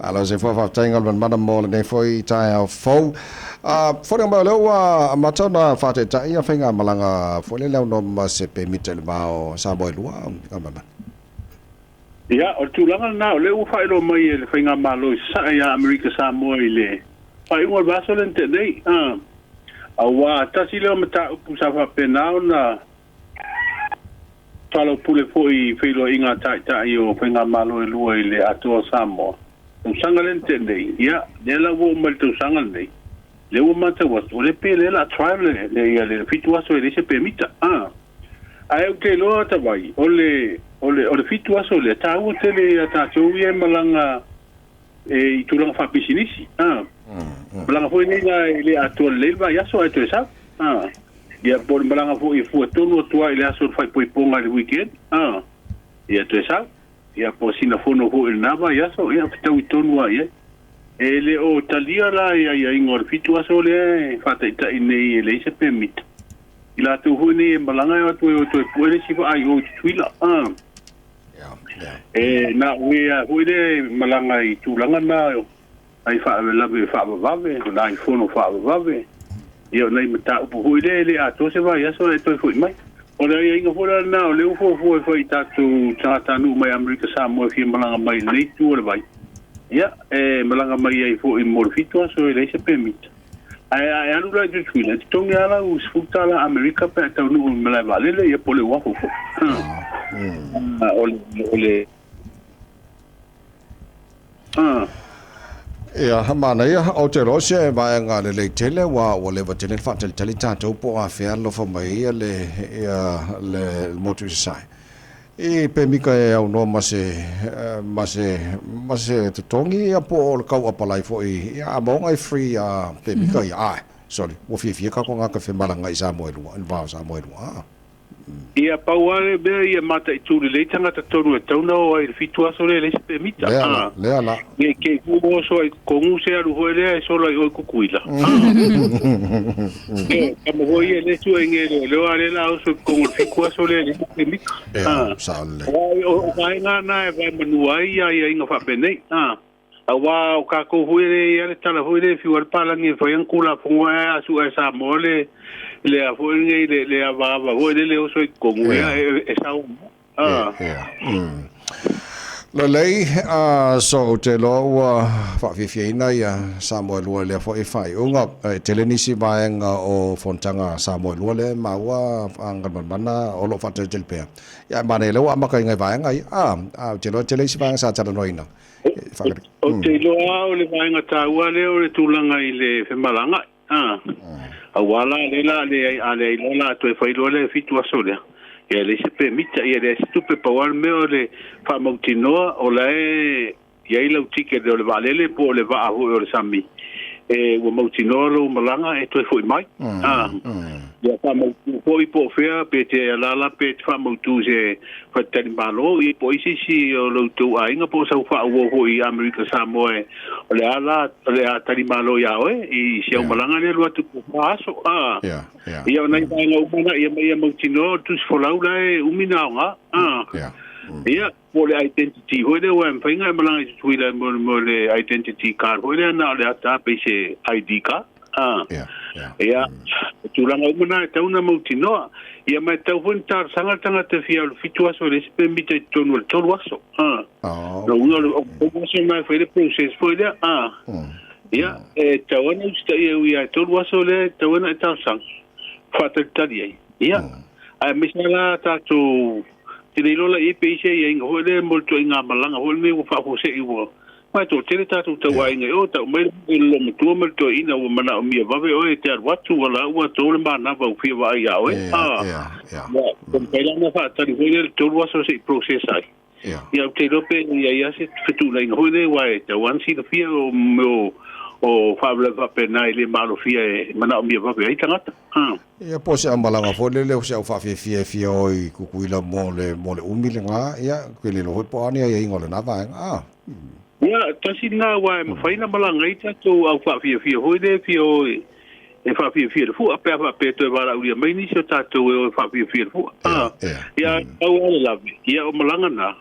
Malo soifua, faafetai Galumalemana mo lenei foi taeao fou. Foliga mai o lea ua amata ona faataitai ia faigamalaga foi lele aunoa ma se pemita i le va o Samoa e lua, Galumalemana. Ia, o le tulaga lena, o lea ua faailoa mai e le Faigamalo i Sasae ia Amerika Samoa i le faaiuga o le vaiaso lea na tea nei. Aua tasi lea o mataupu sa faapena ona soalaupule foi i feiloaiga a taitai o Faigamalo e lua i le Atoa o Samoa, tausaga lea na tea nei. Ia, lea la ua oo mai i le tausaga lenei, lea ua matau atu, o lea pei o lea o le a trial le 7 aso e leai se pemita. Ae ou te iloa tavai, o le o le o le 7 aso lea, e taua tele ia tatou ia e malaga e i tulaga faapisinisi. Malaga foi nei la e le atoa lelei le vaiaso ae toe sau. Ia po o le malaga foi e fua tonu atu lava i le aso o le faaipoipoga i le weekend. Ia toe sau. Ia po o sina fono foi i lena vaiaso, ia fetaui tonu lava i ai. E le o talia la i aiaiga o le 7 aso lea e faataitai nei e leai se pemita. I latou foi nei e malaga e o atu e o toe pue le isi vaa i o i Tutuila. E na o e lava foi lea e malaga i tulaga na ai faalavelave faavavave, o nai fono faavavave, ia o nai mataupu foi lea e le atoa se vaiaso ae toe foi mai. O le aiaiga foi la lena o lea ua fuafua e fai i tatou tagatanuu mai Amerika Samoa e fia malaga mai i lenei itu o le vai, ia e malaga mai ai foi mo le 7 aso e leai se pemita. Ae a e alu la i Tutuila, e totogi lava lau $10 Amerika pe a e taunuu i le malae vaalele, ia po o le uafu foi. O le, o le, Ia, manaia, ou te iloa o se vaega lelei tele, aua ua leva tele ona faatalitali tatou po o afea alofa mai ai le, ia, le motu i Sasae. I pemita e aunoa ma se, ma se, ma se totogi ia po o le tau apalai foi, ia a maua nai free a pemita ia, ae, sorry, ua fiafia tatou tagata femalagaai i Samoa e lua, i le va o Samoa e lua. Ia pau lava le mea ia mataitu lelei tagata tonu e tatau ona o ai i le 7 aso lea e leai se pemita. Lea la, lea la. Ne i te i ua oso ai i totonu se alu foi lea e sola i o i Tutuila. Ioe, tama foi ia le sue nge leoleo a lea la oso i totonu o le 7 aso lea e leai se pemita. Ia, sao lelei. O vaega na e vaemanua ai aiaiga faapenei. Aua o tatou foi e le i ai le tala foi lea e fiu ai le palagi e fai ana Tulafono ae a sue e Samoa le le a foi lenei le le avaava foi lele e oso i totonu ia e sao a. Lelei, so ou te iloa ua faafiafiaina ia Samoa e lua i lea foi faaiuga. E tele nisi vaega o fonotaga a Samoa e lua lea e maua a Galumalemana o lo o faatalitali pea. Ia ae manaia lea ua amata i nai vaega ia. A, ou te iloa e tele isi vaega sa talanoaina. Ou te iloa lava o le vaega taua lea o le tulaga i le femalagaai, aua la lea la leai, a leai loa la toe fai loa le 7 aso lea, ia e leai se pemita, ia e leai se tupe. Pau lava le mea o le faamautinoa o la e i ai lau ticket o le vaalele po o le vaa foi o le sami, e ua mautinoa lou malaga e toe foi mai. Ia faamautu foi po o fea, pe te alaala pe te faamautu i se faletalimalo, ia po o ai se isi o lo outou aiga po o sau faauo foi i Amerika Samoa e, o le a la, o le a talimalo iā oe i si au malaga lea alu atu po o 4 aso. A, ia o nai vaega uma na, ia ma ia mautinoa o le tusi folau la e umi na aoga. A, ia, po o le identity foi lea ua e mafai ona e malaga i Tutuila mo le identity card foi lea na o le ata pei se ID card. Ia, o tulaga uma na e tatau ona mautinoa. Ia ma e tatau foi ona talosaga le tagata e fia alu 7 aso e leai se pemita i totonu o le 3 aso. Lona uiga o le 3 aso lena e fai ai le process foi lea. Ia, e tatau lava ona usitaia e ui lava e 3 aso lea e tatau ai ona e talosaga, faatalitali ai. Ia, aemaise lava la tatou Te le iloa la i ai pe i ai se aiaiga foi lea mo le ituaiga malaga foi lenei ua faafuasei ua ma e toatele tatou tauaiga i o, tau mai le loomatua ma le toeaina ua manaomia vave oe e te alu atu ua la ua to le manava ua fia vaai ia oe. Ia, ua mafai la ona faatali foi lea le 3 aso se i process ai. Ia, ou te iloa pe i ai lava se fetuunaiga foi lea aua e tatau lava ona silafia o mea o faalavelave faapena e le malofia e manaomia vave ai tagata. Ia po o se aumalaga foi lele o se au faafiafia e fia o i Tutuila mo le mo le umi lena, ia, ou te le iloa foi po o a ni aiaiga o lena vaega. A. Ia, tasi lena aua e mafai ona malaga ai tatou au faafiafia foi lea e fia o e faafiafia i le fua pe a faapea e toe valaaulia mai nisi o tatou e o e faafiafia i le fua. A. Ia, pau lava le lave, ia o malaga na,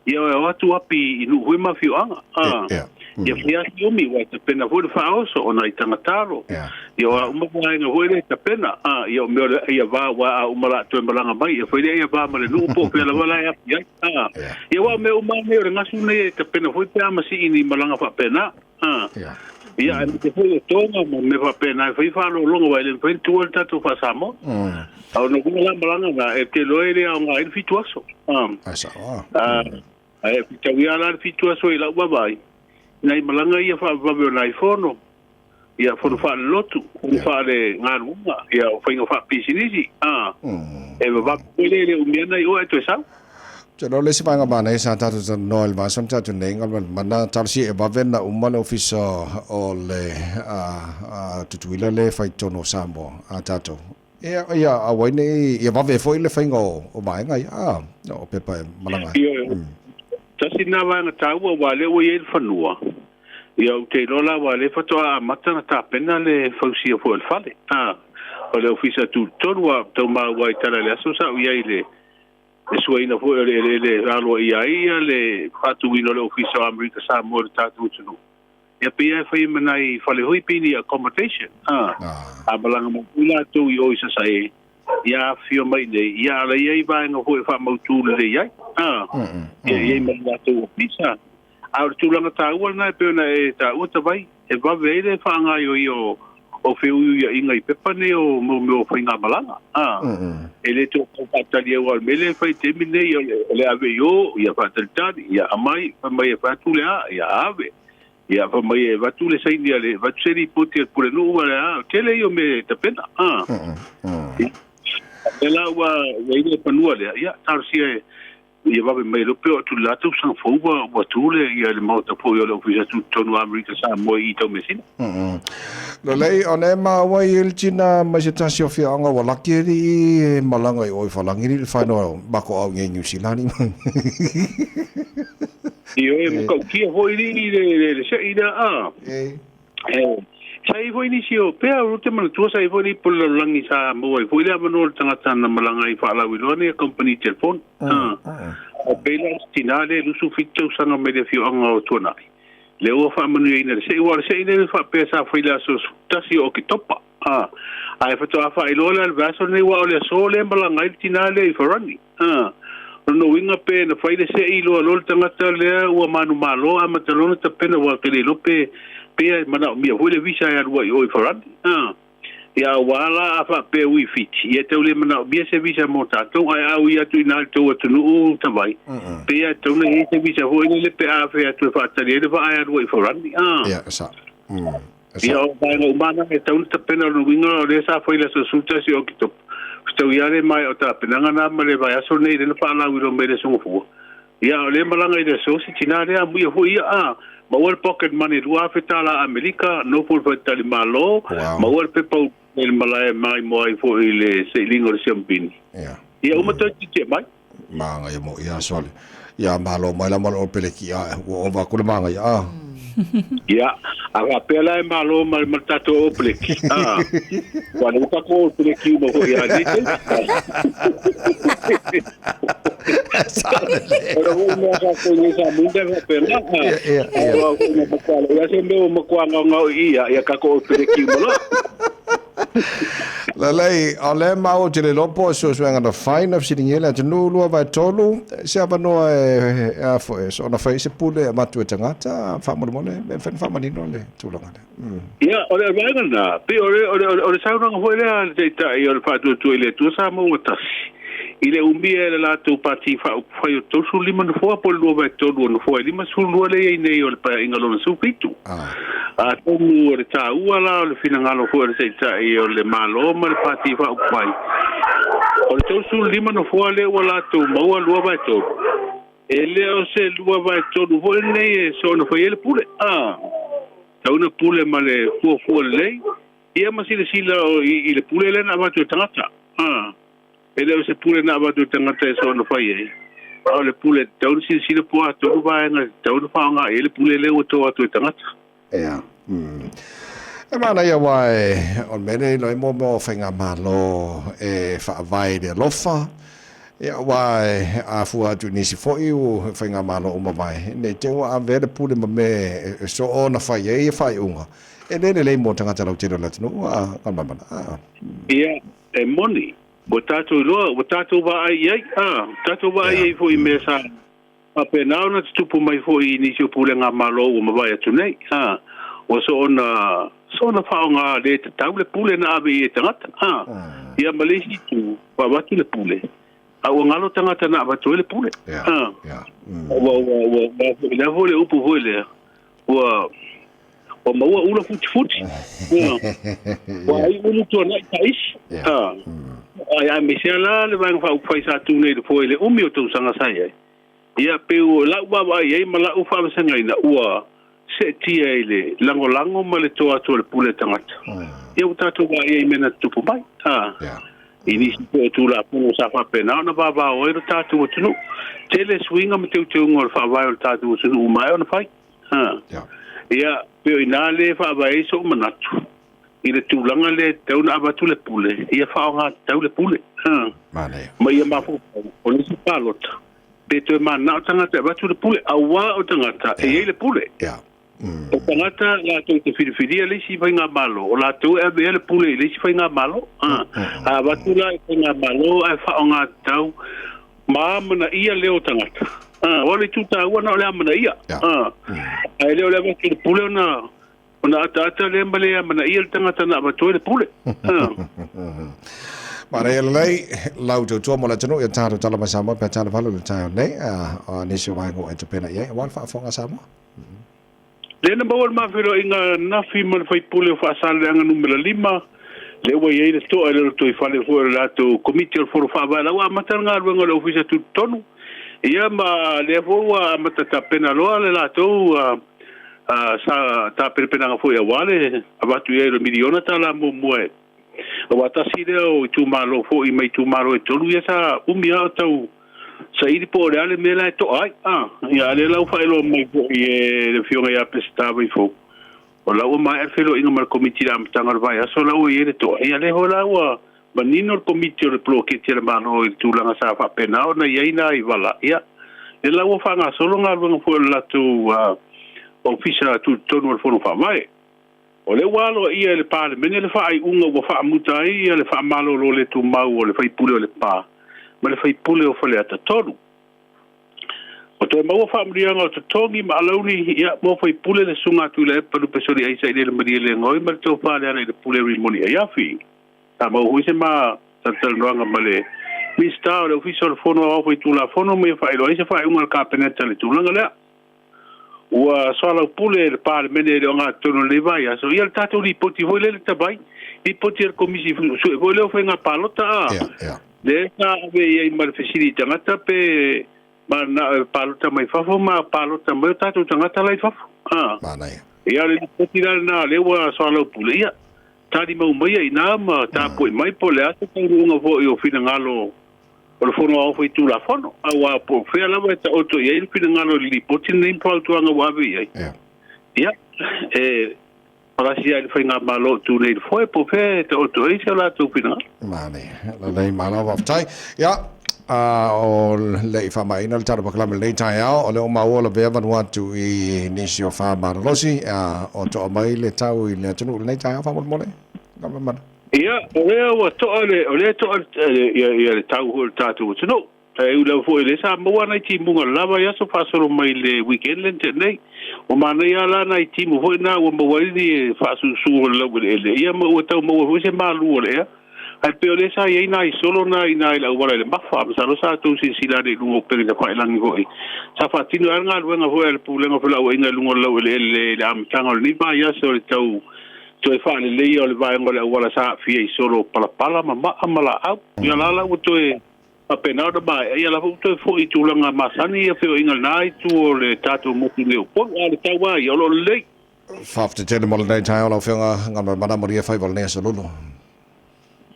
ia e o atu api i nuu foi ma afioaga. A. Ia fai lava si umi, ua e tapena foi le faaoso ona i tagatalo. Ia o a uma vaega foi lea e tapena, a, ia o mea o le ia va aua a uma la toe malaga mai, ia fai lea ia va ma le nuu po o fea lava la e api ai. A, ia aua o mea uma lava nei o le gasu nei e tapena foi pe a masii ni malaga faapena. A, ia aemaise foi o toga ma mea faapena e fai faalologa aua e le mafai ona tuua le tatou faa-Samoa. A o lona uiga la malaga na, e te iloa e le aoga ai le 7 aso. A, Ae fetauia la le 7 aso i lau vaavaai, nai malaga ia faavavave o nai fono, ia fono faalelotu, fono faalegaluega, ia o faiga faapisinisi, a, e vavave foi le le umia nai oe ae toe sau. Ou te iloa o le isi vaega manaia sa tatou talanoa i le vaiaso na tatou nei, mana talosia e vave ona uma le ofisa o le Tutuila lea e fai i totonu o Samoa a tatou. Ia, ia auai nei, ia vave foi le faiga o vaega ia, a, o pepa e malaga ai. Ioe. Tasi lena vaega taua aua lea ua i ai le fanua, ia ou te iloa la aua lea faatoa amata ona tapena le fausia foi o le fale, a, o le ofisa tutotonu a tau maua ai tala i le aso sa ou i ai i le le suaina foi o le eleele aloaia ai ia le faatuina o le ofisa o Amerika Samoa i le tatou atunuu. Ia pei lava e fai ma nai fale foi pei ni accommodation, a, a malaga mai foi latou i o i Sasae, ia afifio mai i inei, ia a la i ai vaega foi e faamautu lelei ai, a, ia i ai ma le latou ofisa. A o le tulaga taua lena e pei ona e taua Tavai, e vave ai le faagaoioia o o feuiuiaiga i pepa nei o mea o faigamalaga. A, e le toe tau faatali ai, aua o le mea lea e fai i le taimi lenei, o le ave i o, ia faatalitali, ia aumai, fai mai e fai atu le a, ia ave. Ia fai mai e avatu le saini a le, avatu se lipoti a le pulenuu ma le a, o le tele ia o mea e tapena. A, lea la ua i ai le fanua lea, ia talosia e Ia vave mai loa pe oo atu i le la tausaga fou ua tu le ia le maota foi o le Ofisa Tutotonu o Amerika Samoa i Taumeasina. Lelei, ona e maua i le tina mai se tasi o fiaoga ua laki alii e malaga i o i Falagi le whainoa mako au i New Zealand. Ioe, matautia foi alii le sei lea a. Sa i ai foi nisi o pea o te manatua sa i ai foi le ipu o le lalolagi sa maua ai foi le avanoa o le tagata na malaga ai faalauiloa nei a kamupani telefoni. A pei la o se tina lea e 27 tausaga mai le afioaga o Tuanai, lea ua faamanuiaina i le sei, aua o le sei lea faapea sa fai i le aso 11 o Oketopa. Ae faatoa faailoa la i le vaiaso lenei aua o le aso lea e malaga ai le tina lea i Farani. A, o lona uiga pe na fai le sei loa loa le tagata lea ua manumalo amata loa ona tapena aua ou te le iloa pe pea e manaomia foi le visa e alu ai i o i Farani. A, ia aua la a faapea ui Fiti, ia e tau le manaomia se visa mo tatou ae a ui atu i ina i le tou atunuu Tavai, pei lava e tatau ona i ai se visa foi lele pe a fea atu e faatali ai le vaa e alu ai i Farani. A. Ia, e sao. Ia, o vaega uma lava na e tatau ona tapena, o lona uiga o lea sa fai i le aso 11 o Oketopa, fetaui lava le maea o tapenaga na ma le vaiaso lenei lea na faalauiloa mai i le aso Gafua. Ia, a o lea e malaga i le aso, si tina lea amuia foi ia, a, maua le pocket money $2,000 Amerika, nofo i le faletalimalo, maua le pepa i le malae maimoa ai foi i le sailiga o le siamupini. Ia, uma toe tietie mai. Māngaia mo ia sole. Ia malo mai la malo pele ki a ua ova aku le māngaia a. Ia, a faapea la e malo ma ma le tatou Opleki. A. Ua le ua tatou Opleki uma foi ia nei te. Ora foi mea sa koe nei sa munda e faapea la. Ia, ia, ia. Ua foi mea matua ia se mea ua matua ngaongao i ia, ia tatou Opleki uma loa. Lelei, o lea maua ou te le iloa po o suesuega na fai na fesiligia le atunuu lua vae tolu, se avanoa e a foi, ona fai se pule e avatu e tagata, faamolemole, e mafai ona faamanino le tulaga lea. Ia, o le vaega lena, pei o le, o le, o le saunoaga foi lea a le Taitai o le Faatuatua i le Atua Samoa ua tasi, i le umia e le latou Pati Faaupufai o 35 nofoa po o le lua vae tolu o nofoa e 52 lea e i ai nei o le Paeaiga lona 17. Atonu o le taua la o le finagalo foi o le Taitai o le Malo ma le Pati Faaupufai, o le 35 nofoa lea ua latou maua lua vae tolu, e le o se lua vae tolu foi lenei e soona fai ai le pule. Tau ina pule ma le fuafua lelei, ia ma silasila i le pule lea na avatu e tagata. E le o se pule na avatu e tagata e soona fai ai, a o le pule e tatau ona silasila po o a tonu vaega e tatau ona faaaoga i ai le pule lea ua to atu e tagata. Ea. E manaia aua e, o le mea lea e iloa ai mo mea o faigamalo e faavae i le alofa, Ia aua e afua atu i nisi foi o faigamalo ua mavae, ne i te i ua avea le pule ma mea e soo ona fai ai faaiuga, e le lelei mo tagata lautele o le atunuu, a Galumalemana. A. Ia, e moni, ua tatou iloa, ua tatou vaai i ai, a, tatou vaai i ai foi i mea sa faapena ona tutupu mai foi i nisi o pulega Malo ua mavae atu nei, a, ua soona, soona faaaoga le tatau le pule na ave i ai e tagata, a. Ia ma le isi itu, ua avatu le pule, a ua galo tagata na avatu ai le pule. A. Ua, ua, ua, ua, lea foi le upu foi lea, ua, ua maua ula futifuti. Ua ai ulu tuanai taisi. Ai aemaise lava la le Vaega Faaupufai sa tu nei i le foe i le umi o tausaga sa i ai. Ia pei o lau vaavaai i ai ma lau faavasegaina ua seetia i le lagolago ma le toa atu o le pule tagata. Ia ua tatou vaai ai i mea na tutupu mai. I nisi foi o Tulafono sa faapena ona vavao ai lo tatou atunuu. Tele suiga ma teuteuga o le faavae o le tatou atunuu ua maea ona fai. Ia, pei o i ina lea e faavae ai sou manatu i le tulaga lea e tatau ona avatu le pule, ia faaaoga tatau le pule. Ma ia mafaufau, o le isi palota, pe toe mananao tagata e avatu le pule, aua o tagata e i ai le pule. O tagata latou te filifilia le isi faigamalo, o latou e avea le pule i le isi faigamalo. A avatu la i faigamalo ae faaaoga tatau ma amanaia leo o tagata. Aua o le itu taua na o le amanaia. Ae le o le avatu i le pule ona ona ataata lea ma le amanaia le tagata na avatu ai le pule. Manaia lelei lau tautua mo le atunuu ia tatou tala mai Samoa pe a tala valo le taeao nei, o nisi o vaega ua e tapena i ai aua le faafofoga a Samoa. Lea na maua le ma feiloaiga ananafi ma le faipule o Faasaleleaga Numera 5, lea ua i ai le toa i le lotoifale foi o le latou Komiti o le Fono Faavae la ua amata le galuega o le Ofisa Tutotonu. Ia ma lea foi ua amata tapena loa le latou sa tapenapenaga foi aua le avatu i ai o le miliona tala muamua e aua tasi lea o itumalo foi mai itumalo e tolu ia sa umi lava o tau saili po o le a le mea la e toa ai. A, ia a lea la ua faailoa mai foi e le Afioga ia Peseta Vaifou, o la ua maea le feiloaiga ma le Komiti i le amataga o le vaiaso la ua i ai le toa. Ia lea foi la ua manino le Komiti o le Poloketi a le Malo i le tulaga sa faapena ona i ai nai vala. Ia, lea la ua faagasolo galuega foi o le latou Ofisa Tutotonu o le Fono Faavae. O lea ua aloaia e le Palemene le faaiuga ua faamuta ai le faamalolo le tumau o le faipule o Lepa ma le faipule o Faleata 3. Ua toe maua faamanuiaga o totogi ma alauni ia mo faipule le Susuga a Tuilaepa Lupesoli Aisa i le Malielegaoi ma le Tofa Lealailepule Rimoni Aiafi. Sa maua foi se ma talatalanoaga ma le Minisita o le Ofisa o le Fono Aoao Faitulafono ma ia faailoa ai se faaiuga a le Kapeneta i le tulaga lea. Ua soalaupule le Palemene i le ogatotonu o lenei vaiaso, ia le tatou lipoti foi lea le tavai, lipoti a le Komisi Sue foi lea o Faiga Palota a, lea sa ave i ai ma le fesili i tagata pe mananao e palota mai fafo ma palota mai o tatou tagata la i fafo. A. Ia o le lipoti la lena lea ua soalaupule, ia talimau maia i ina ma tapuai mai po o le a se taunuuga foi o finagalo o le Fono Aoao Faitulafono, aua po o fea lava e taoto i ai le finagalo i le lipoti lenei ma fautuaga ua ave i ai. Ia, e palasi lava i le faigamalo o tu nei i le foe, po o fea e taoto ai se latou finagalo. Manaia. Lelei, malo faafetai. Ia, o le i faamaeaina le tatou polokalame i lenei taeao, o lea ua maua lavea Vanuatu i nisi o fa malolosi, o toa mai le tau i le atunuu i lenei taeao faamolemole. Galuemalemana. Ia, o lea ua toa le, o lea e toa le, ia, ia le tau foi o le tatou atunuu. E ui lava foi o lea sa maua nai timuga o le la vaiaso faasolo mai le weekend lea na tea nei. Ua manaia lava la nai timu foi na ua maua ai ni faasusu o le laueleele, ia ma ua tau maua foi se malu o le ea. Ae pei o lea sa i ai nai solo na i ina i le auala i le Mafa, masalo sa outou silasila ane i luga o upega tafailagi foi. Sa faatino ai lava le galuega foi a le Pulega o Felauaiga i luga o le laueleele i le amataga o lenei vaiaso i le tau toe faaleleia o le vaega o le auala sa aafia i solo palapala ma maa ma laau. Ia la la ua toe faapena ona maea, ia la foi ua toe foi i tulaga masani ia feoaiga i lena itu o le tatou motu nei o Upolu. A o le tau lava ia, o lo o lelei. Faafetai tele mo lenei taeao lau Afioga Galuemalemana, manuia faiva o lenei aso lulu.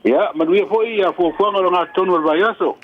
Ia, manuia foi fuafuaga o le gatotonu o le vaiaso.